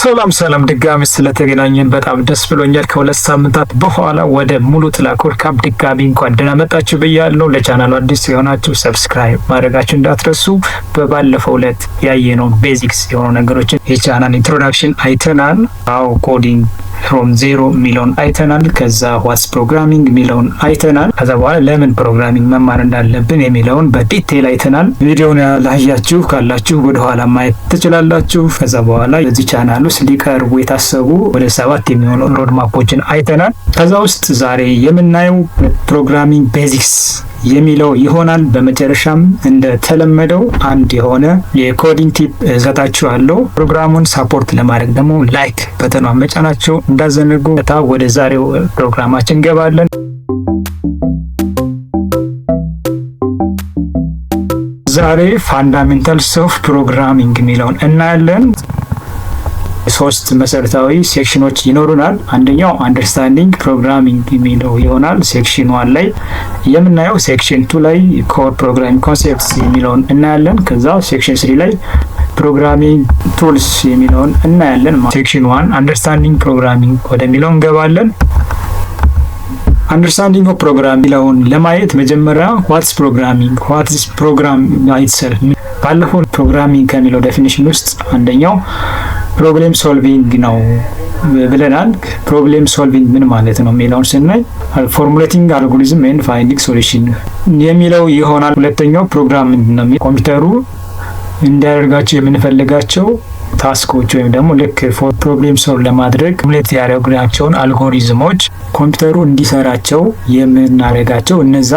ሰላም ሰላም፣ ድጋሚ ስለተገናኘን በጣም ደስ ብሎኛል። ከ2 ሳምንታት በኋላ ወደ ሙሉ ጥላ ኮድ ካምፕ ድጋሚ እንኳን ደህና መጣችሁ ብያለሁ። ለቻናሉ አዲስ የሆናችሁ subscribe ማድረጋችሁ እንዳትረሱ። በባለፈው ዕለት ያየነው basics የሆኑ ነገሮችን የ channel introduction አይተናል። How coding from zero የሚለውን አይተናል። ከዛ what's programming የሚለውን አይተናል። ከዛ በኋላ ለምን programming መማር እንዳለብን የሚለውን በ detail አይተናል። ቪዲዮውን ያላያችሁ ካላችሁ ወደኋላ ማየት ትችላላችሁ። ከዛ በኋላ በዚህ ቻናል ውስጥ ሊቀርቡ የታሰቡ ወደ ሰባት የሚሆኑ roadmap ኦችን አይተናል። ከዛ ውስጥ ዛሬ የምናየው programming basics የሚለው ይሆናል። በመጨረሻም እንደተለመደው አንድ የሆነ የ coding tip እሰጣችኋለሁ። ፕሮግራሙን support ለማድረግ ደግሞ like button ኗን መጫናችሁ እንዳትዘነጉ። ወደ ዛሬው ፕሮግራማችን እንገባለን። ዛሬ fundamentals of programming የሚለውን እናያለን። ሶስት መሰረታዊ section ኖች ይኖሩናል። አንደኛው understanding programming የሚለው ይሆናል section 1 ላይ የምናየው። Section 2 ላይ core programming concepts የሚለውን እናያለን። ከዛ section 3 ላይ programming tools የሚለውን እናያለን። Section 1 understanding programming ወደሚለው እንገባለን። Understanding of program የሚለውን ለማየት መጀመሪያ what's programming፣ what's program itself። ባለፈው programming ከሚለው definition ውስጥ አንደኛው problem solving ነው ብለናል። Problem solving ምን ማለት ነው የሚለውን ስናይ formulating algorithm and finding solution የሚለው ይሆናል። ሁለተኛው ፕሮግራም ምንድን ነው? ኮምፒውተሩ እንዲያደርጋቸው የምንፈልጋቸው task ኦች ወይም ደግሞ ልክ problem solve ለማድረግ formulate ያደረግናቸውን አልጎሪዝሞች ኮምፒውተሩ እንዲሰራቸው የምናደርጋቸው እነዛ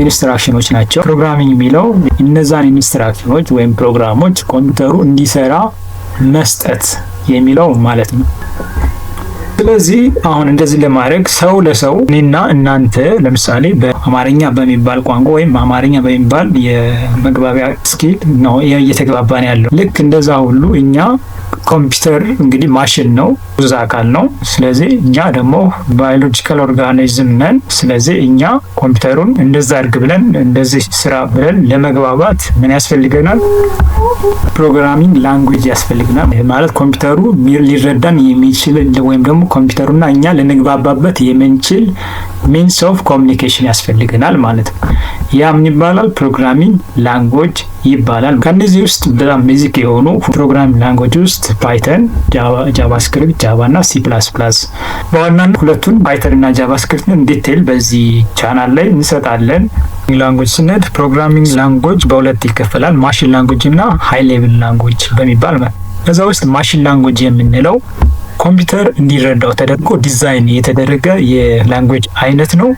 instruction ኖች ናቸው። Programming የሚለው እነዛን instruction ኖች ወይም ፕሮግራሞች ኮምፒውተሩ እንዲሰራ መስጠት የሚለው ማለት ነው። ስለዚህ አሁን እንደዚህ ለማድረግ ሰው ለሰው እኔና እናንተ ለምሳሌ በአማርኛ በሚባል ቋንቋ ወይም አማርኛ በሚባል የመግባቢያ skill ነው እየተግባባን ያለው። ልክ እንደዛ ሁሉ እኛ ኮምፒውተር እንግዲህ ማሽን ነው፣ ብዙ አካል ነው። ስለዚህ እኛ ደግሞ biological organism ነን። ስለዚህ እኛ ኮምፒውተሩን እንደዛ አድርግ ብለን እንደዚህ ስራ ብለን ለመግባባት ምን ያስፈልገናል? Programming language ያስፈልገናል። ማለት ኮምፒውተሩ ሊረዳን የሚችል ወይም ደግሞ ኮምፒውተሩና እኛ ልንግባባበት የምንችል means of communication ያስፈልገናል ማለት ነው። ያ ምን ይባላል? Programming language ይባላል። ከእነዚህ ውስጥ በጣም basic የሆኑ programming language ውስጥ Python፣ JavaScript፣ Java እና C++፣ በዋናነት ሁለቱን Python እና JavaScript ን detail በዚህ ቻናል ላይ እንሰጣለን። Language ስንል programming language በሁለት ይከፈላል። Machine language እና high level language በሚባል። ከዛ ውስጥ machine language የምንለው ኮምፒውተር እንዲረዳው ተደርጎ ዲዛይን የተደረገ የ language አይነት ነው።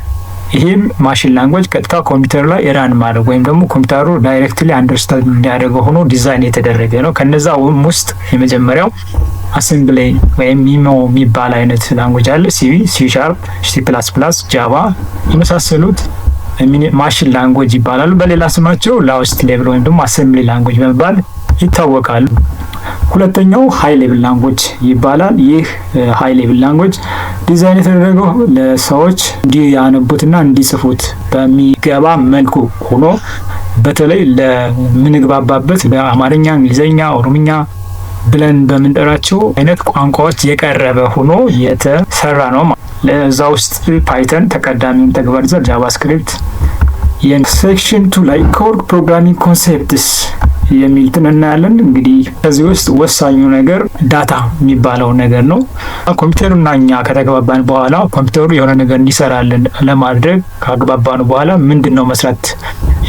ይህም machine language ቀጥታ ኮምፒውተር ላይ run ማድረግ ወይም ደግሞ ኮምፒውተሩ directly understand እንዲያደርገው ሆኖ ዲዛይን የተደረገ ነው። ከነዛ ውስጥ የመጀመሪያው assembly ወይም MIMO የሚባል አይነት language አለ። C፣ C#፣ C++፣ Java የመሳሰሉት machine language ይባላሉ። በሌላ ስማቸው lowest level ወይም ደግሞ assembly language በመባል ይታወቃሉ። ሁለተኛው high level language ይባላል። ይህ high level language design የተደረገው ለሰዎች እንዲያነቡትና እንዲጽፉት በሚገባ መልኩ ሆኖ በተለይ ለምንግባባበት በአማርኛ፣ እንግሊዝኛ፣ ኦሮምኛ ብለን በምንጠራቸው አይነት ቋንቋዎች የቀረበ ሆኖ የተሰራ ነው። ለዛ ውስጥ Python ተቀዳሚውን ተግባር ይዟል። JavaScript። Section 2 ላይ core programming concepts የሚሉትን እናያለን። እንግዲህ ከዚህ ውስጥ ወሳኙ ነገር data የሚባለው ነገር ነው። ኮምፒውተሩና እኛ ከተግባባን በኋላ ኮምፒውተሩ የሆነ ነገር እንዲሰራልን ለማድረግ ካግባባን በኋላ ምንድን ነው መስራት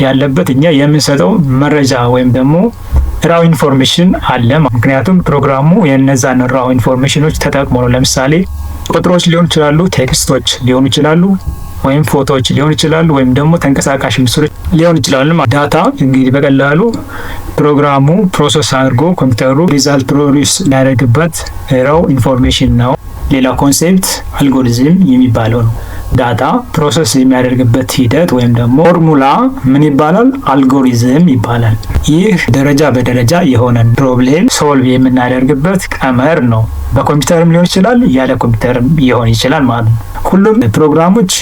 ያለበት? እኛ የምንሰጠው መረጃ ወይም ደግሞ raw information አለ። ምክንያቱም ፕሮግራሙ የነዛን raw information ኖች ተጠቅሞ ነው። ለምሳሌ ቁጥሮች ሊሆኑ ይችላሉ፣ text ኦች ሊሆኑ ይችላሉ፣ ወይም ፎቶዎች ሊሆኑ ይችላሉ፣ ወይም ደግሞ ተንቀሳቃሽ ምስሎች ሊሆኑ ይችላሉ። Data እንግዲህ በቀላሉ ፕሮግራሙ process አድርጎ ኮምፒውተሩ result produce ሊያደርግበት raw information ነው። ሌላ concept algorithm የሚባለው ነው። Data process የሚያደርግበት ሂደት ወይም ደግሞ ፎርሙላ ምን ይባላል? አልጎሪዝም ይባላል። ይህ ደረጃ በደረጃ የሆነን problem solve የምናደርግበት ቀመር ነው። በኮምፒውተርም ሊሆን ይችላል፣ ያለ ኮምፒውተርም ሊሆን ይችላል ማለት ነው። ሁሉም ፕሮግራሞች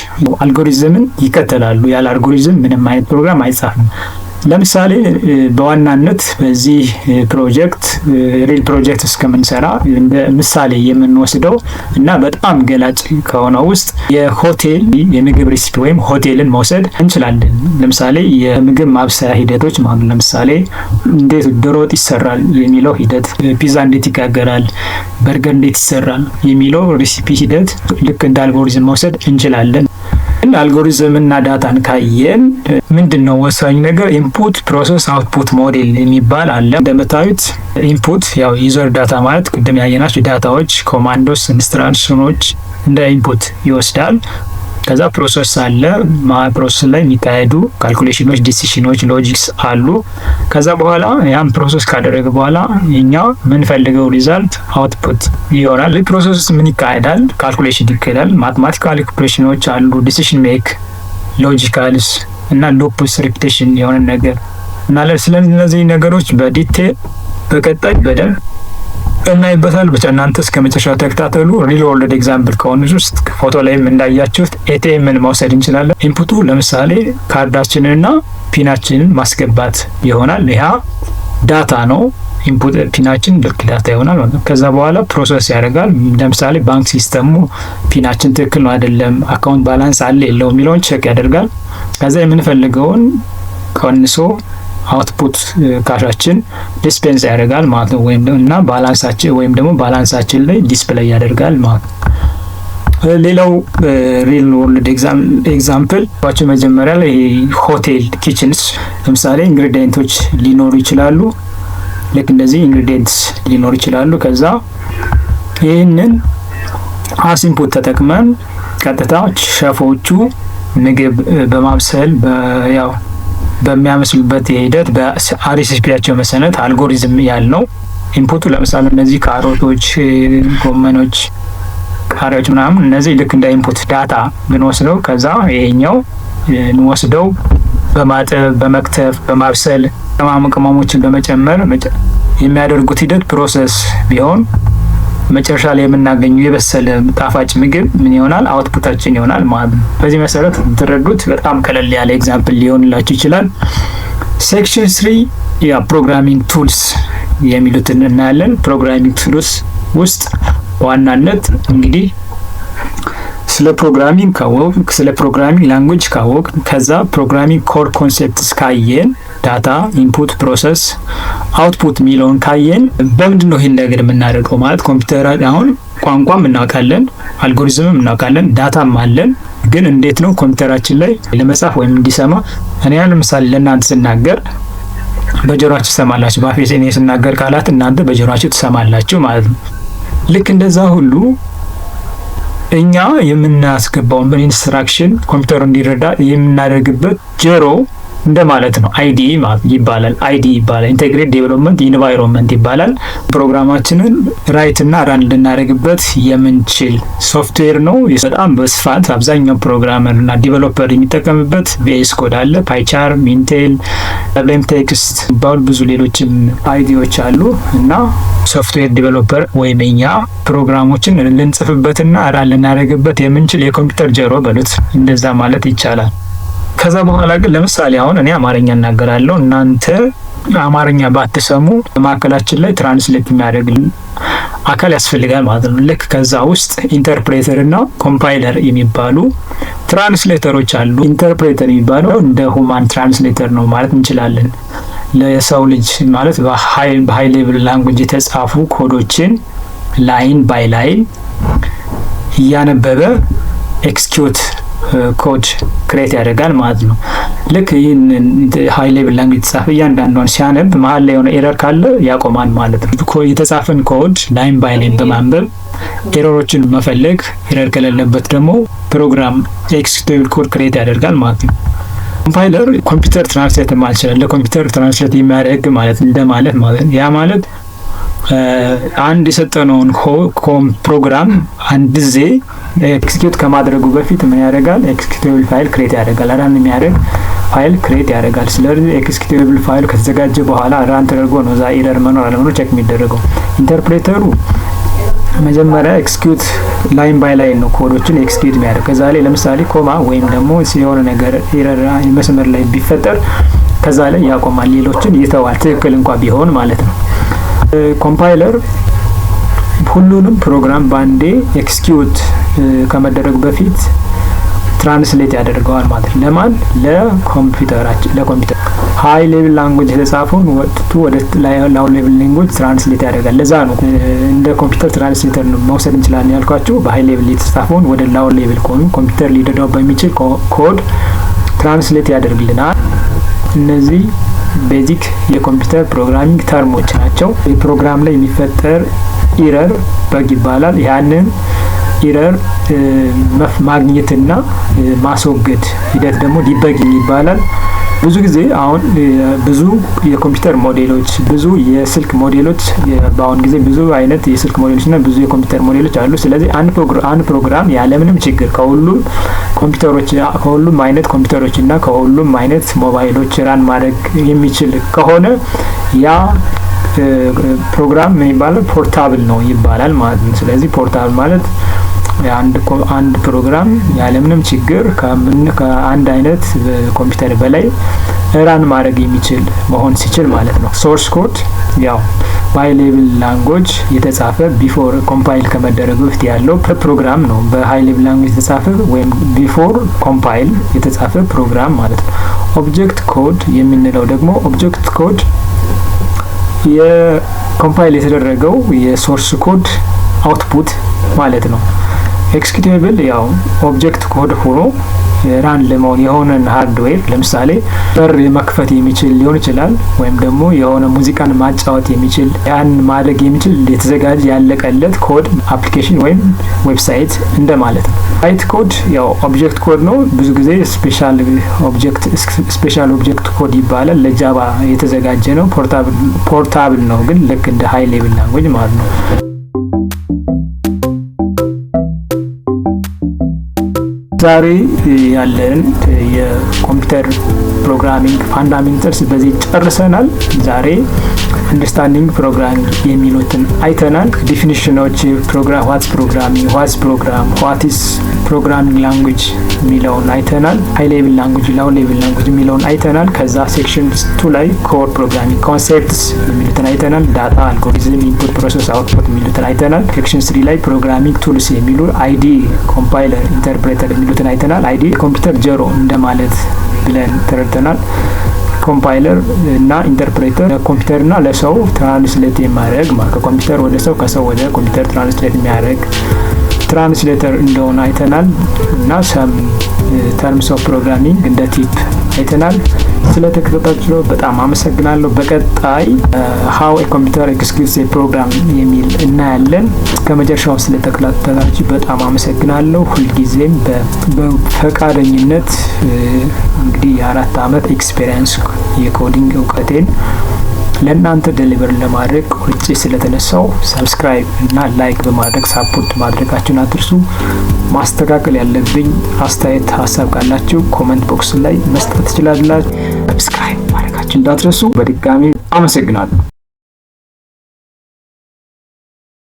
አልጎሪዝምን ይከተላሉ። ያለ አልጎሪዝም ምንም አይነት ፕሮግራም አይጻፍም። ለምሳሌ በዋናነት በዚህ ፕሮጀክት real project እስከምንሰራ እንደ ምሳሌ የምንወስደው እና በጣም ገላጭ ከሆነው ውስጥ የሆቴል የምግብ recipe ወይም ሆቴልን መውሰድ እንችላለን። ለምሳሌ የምግብ ማብሰያ ሂደቶች ማለት ነው። ለምሳሌ እንዴት ዶሮ ወጥ ይሰራል የሚለው ሂደት፣ ፒዛ እንዴት ይጋገራል፣ በርገር እንዴት ይሰራል የሚለው recipe ሂደት ልክ እንደ አልጎሪዝም መውሰድ እንችላለን። አልጎሪዝም እና data ን ካየን ምንድን ነው ወሳኝ ነገር? Input፣ process፣ output model የሚባል አለ። እንደምታዩት input ያው user data ማለት ቅድም ያየናቸው data ዎች፣ commands፣ instruction ኖች እንደ input ይወስዳል። ከዛ process አለ። Process ላይ የሚካሄዱ calculation ኖች፣ decision ኖች፣ logics አሉ። ከዛ በኋላ ያን process ካደረገ በኋላ እኛ የምንፈልገው result output ይሆናል። Process ውስጥ ምን ይካሄዳል? Calculation ይካሄዳል። Mathematical calculation ኖች አሉ። Decision make፣ logicals እና loops፣ repetition የሆነ ነገር እና ስለነዚህ ነገሮች በ detail በቀጣይ በደንብ እናይበታል። ብቻ እናንተ እስከ መጨረሻው ተከታተሉ። Real world example ከሆኑት ውስጥ ፎቶ ላይም እንዳያችሁት ATM ን መውሰድ እንችላለን። Input ኡ ለምሳሌ ካርዳችንንና PIN ኣችንን ማስገባት ይሆናል። ይህ data ነው። Input PIN ኣችን ልክ data ይሆናል ማለት ነው። ከዛ በኋላ process ያደርጋል። ለምሳሌ ባንክ system ኡ PIN ኣችን ትክክል ነው አይደለም፣ account balance አለ የለው የሚለውን check ያደርጋል። ከዛ የምንፈልገውን ቀንሶ output cash ኣችን dispense ያደርጋል ማለት ነው። ወይም እና balance ኣችን ወይም ደግሞ balance ኣችን ላይ display ያደርጋል ማለት ነው። ሌላው real world example ባቸው መጀመሪያ ላይ ሆቴል kitchens ለምሳሌ ingredient ኦች ሊኖሩ ይችላሉ። ልክ እንደዚህ ingredients ሊኖሩ ይችላሉ። ከዛ ይህንን as input ተጠቅመን ቀጥታ ሸፎቹ ምግብ በማብሰል ያው በሚያበስሉበት ሂደት በ recipe ያቸው መሰረት አልጎሪዝም ያልነው input ኡ ለምሳሌ እነዚህ ካሮቶች፣ ጎመኖች፣ ቃሪያዎች ምናምን እነዚህ ልክ እንደ input data ብንወስደው ከዛ ይሄኛው እንወስደው በማጠብ፣ በመክተፍ፣ በማብሰል፣ ቅመማ ቅመሞችን በመጨመር የሚያደርጉት ሂደት process ቢሆን መጨረሻ ላይ የምናገኘው የበሰለ ጣፋጭ ምግብ ምን ይሆናል? Output ኣችን ይሆናል ማለት ነው። በዚህ መሰረት ትረዱት በጣም ቀለል ያለ example ሊሆንላችሁ ይችላል። Section 3 ያ programming tools የሚሉትን እናያለን። Programming tools ውስጥ በዋናነት እንግዲህ ስለ programming ካወቅ፣ ስለ programming language ካወቅ፣ ከዛ programming core concepts ካየን፣ data፣ input፣ process፣ output የሚለውን ካየን በምንድን ነው ይህን ነገር የምናደርገው? ማለት ኮምፒውተር አሁን ቋንቋም እናውቃለን፣ አልጎሪዝምም እናውቃለን፣ data ም አለን። ግን እንዴት ነው ኮምፒውተራችን ላይ ለመጻፍ ወይም እንዲሰማ? እኔ ለምሳሌ ለእናንተ ስናገር በጆሮአችሁ ትሰማላችሁ። በአፌ እኔ ስናገር ቃላት እናንተ በጆሮአችሁ ትሰማላችሁ ማለት ነው። ልክ እንደዛ ሁሉ እኛ የምናስገባውን instruction ኮምፒውተሩ እንዲረዳ የምናደርግበት ጆሮ እንደማለት ነው። IDE ይባላል። IDE ይባላል። Integrated development environment ይባላል። ፕሮግራማችንን write እና run ልናደርግበት የምንችል ሶፍትዌር ነው። በጣም በስፋት አብዛኛው programmer እና developer የሚጠቀምበት VS Code አለ፣ PyCharm፣ IntelliJ፣ Sublime Text ባሉ ብዙ ሌሎችም IDE ዎች አሉ እና software developer ወይም እኛ ፕሮግራሞችን ልንጽፍበትና run ልናደርግበት የምንችል የኮምፒውተር ጆሮ በሉት፣ እንደዛ ማለት ይቻላል። ከዛ በኋላ ግን ለምሳሌ አሁን እኔ አማርኛ እናገራለሁ፣ እናንተ አማርኛ ባትሰሙ መካከላችን ላይ translate የሚያደርግ አካል ያስፈልጋል ማለት ነው። ልክ ከዛ ውስጥ interpreter እና compiler የሚባሉ translator ኦች አሉ። Interpreter የሚባለው እንደ human translator ነው ማለት እንችላለን። ለሰው ልጅ ማለት በ high level language የተጻፉ ኮዶችን line by line እያነበበ execute code create ያደርጋል ማለት ነው። ልክ ይህን high level language የተጻፈ እያንዳንዷን ሲያነብ መሀል ላይ የሆነ error ካለ ያቆማል ማለት ነው። የተጻፈን code line by line በማንበብ error ኦችን መፈለግ፣ error ከሌለበት ደግሞ ፕሮግራም executable code create ያደርጋል ማለት ነው። Compiler ኮምፒውተር translate ማለት ይችላል። ለኮምፒውተር translate የሚያደርግ ማለት እንደማለት ማለት፣ ያ ማለት አንድ የሰጠነውን ፕሮግራም አንድ ጊዜ execute ከማድረጉ በፊት ምን ያደርጋል? Executable file create ያደርጋል። Run የሚያደርግ file create ያደርጋል። ስለዚህ executable file ከተዘጋጀ በኋላ run ተደርጎ ነው እዛ error መኖር አለመኖር check የሚደረገው። Interpreter ኡ መጀመሪያ execute line by line ነው ኮዶችን execute የሚያደርግ። ከዛ ላይ ለምሳሌ comma ወይም ደግሞ የሆነ ነገር error መስመር ላይ ቢፈጠር ከዛ ላይ ያቆማል፣ ሌሎችን ይተዋል። ትክክል እንኳ ቢሆን ማለት ነው። Compiler ሁሉንም ፕሮግራም በአንዴ execute ከመደረጉ በፊት translate ያደርገዋል ማለት ነው። ለማን? ለኮምፒውተራችን፣ ለኮምፒውተር high level language የተጻፈውን ወጥቶ ወደ low level language translate ያደርጋል። ለዛ ነው እንደ ኮምፒውተር translator ነው መውሰድ እንችላለን ያልኳችሁ። በ high level የተጻፈውን ወደ low level ከሆኑ ኮምፒውተር ሊረዳው በሚችል code translate ያደርግልናል። እነዚህ basic የኮምፒውተር programming term ኦች ናቸው። የፕሮግራም ላይ የሚፈጠር error bug ይባላል። ያንን error ማግኘትና ማስወገድ ሂደት ደግሞ debugging ይባላል። ብዙ ጊዜ አሁን ብዙ የኮምፒውተር ሞዴሎች፣ ብዙ የስልክ ሞዴሎች፣ በአሁን ጊዜ ብዙ አይነት የስልክ ሞዴሎች እና ብዙ የኮምፒውተር ሞዴሎች አሉ። ስለዚህ አንድ ፕሮግራም ያለምንም ችግር ከሁሉም ኮምፒውተሮች፣ ከሁሉም አይነት ኮምፒውተሮች እና ከሁሉም አይነት ሞባይሎች run ማድረግ የሚችል ከሆነ ያ ፕሮግራም ምን ይባላል? Portable ነው ይባላል ማለት ነው። ስለዚህ portable ማለት አንድ ፕሮግራም ያለምንም ችግር ከአንድ አይነት ኮምፒውተር በላይ run ማድረግ የሚችል መሆን ሲችል ማለት ነው። Source code ያው በ high level language የተጻፈ before compile ከመደረጉ በፊት ያለው ፕሮግራም ነው። በ high level language የተጻፈ ወይም before compile የተጻፈ ፕሮግራም ማለት ነው። Object code የምንለው ደግሞ object code የ compile የተደረገው የ source code output ማለት ነው። Executable ያው object code ሆኖ run ለመሆን የሆነን hardware ለምሳሌ በር የመክፈት የሚችል ሊሆን ይችላል፣ ወይም ደግሞ የሆነ ሙዚቃን ማጫወት የሚችል፣ ያን ማድረግ የሚችል የተዘጋጀ ያለቀለት code application ወይም website እንደማለት ነው። Byte code ያው object code ነው። ብዙ ጊዜ special object code ይባላል። ለ Java የተዘጋጀ ነው። Portable ነው፣ ግን ልክ እንደ high level language ማለት ነው። ዛሬ ያለን የኮምፒውተር programming fundamentals በዚህ ጨርሰናል። ዛሬ understanding programming የሚሉትን አይተናል። Definition ኦች፣ program what's programming፣ what's program፣ what's programming language የሚለውን አይተናል። High level language፣ low level language የሚለውን አይተናል። ከዛ section 2 ላይ core programming concepts የሚሉትን አይተናል። Data፣ algorithm፣ input፣ process፣ output የሚሉትን አይተናል። Section 3 ላይ programming tools የሚሉ IDE፣ compiler፣ interpreter የሚሉትን አይተናል። IDE ኮምፒውተር ጀሮ እንደማለት ብለን ተረድተናል። Compiler እና interpreter ለኮምፒውተር እና ለሰው translate የሚያደርግ፣ ከኮምፒውተር ወደ ሰው፣ ከሰው ወደ ኮምፒውተር translate የሚያደርግ translator እንደሆነ አይተናል እና some terms of programming እንደ tip አይተናል። ስለተከታተላችሁ በጣም አመሰግናለሁ። በቀጣይ how computer executes program የሚል እናያለን። ከመጨረሻው ስለተከታተላችሁ በጣም አመሰግናለሁ። ሁልጊዜም በፈቃደኝነት እንግዲህ የ4 አመት experience የ coding እውቀቴን ለእናንተ deliver ለማድረግ ቆርጬ ስለተነሳው subscribe እና like በማድረግ support ማድረጋችሁን አትርሱ። ማስተካከል ያለብኝ አስተያየት ሀሳብ ካላችሁ comment box ላይ መስጠት ትችላላችሁ። Subscribe ማድረጋችሁ እንዳትረሱ። በድጋሚ አመሰግናለሁ።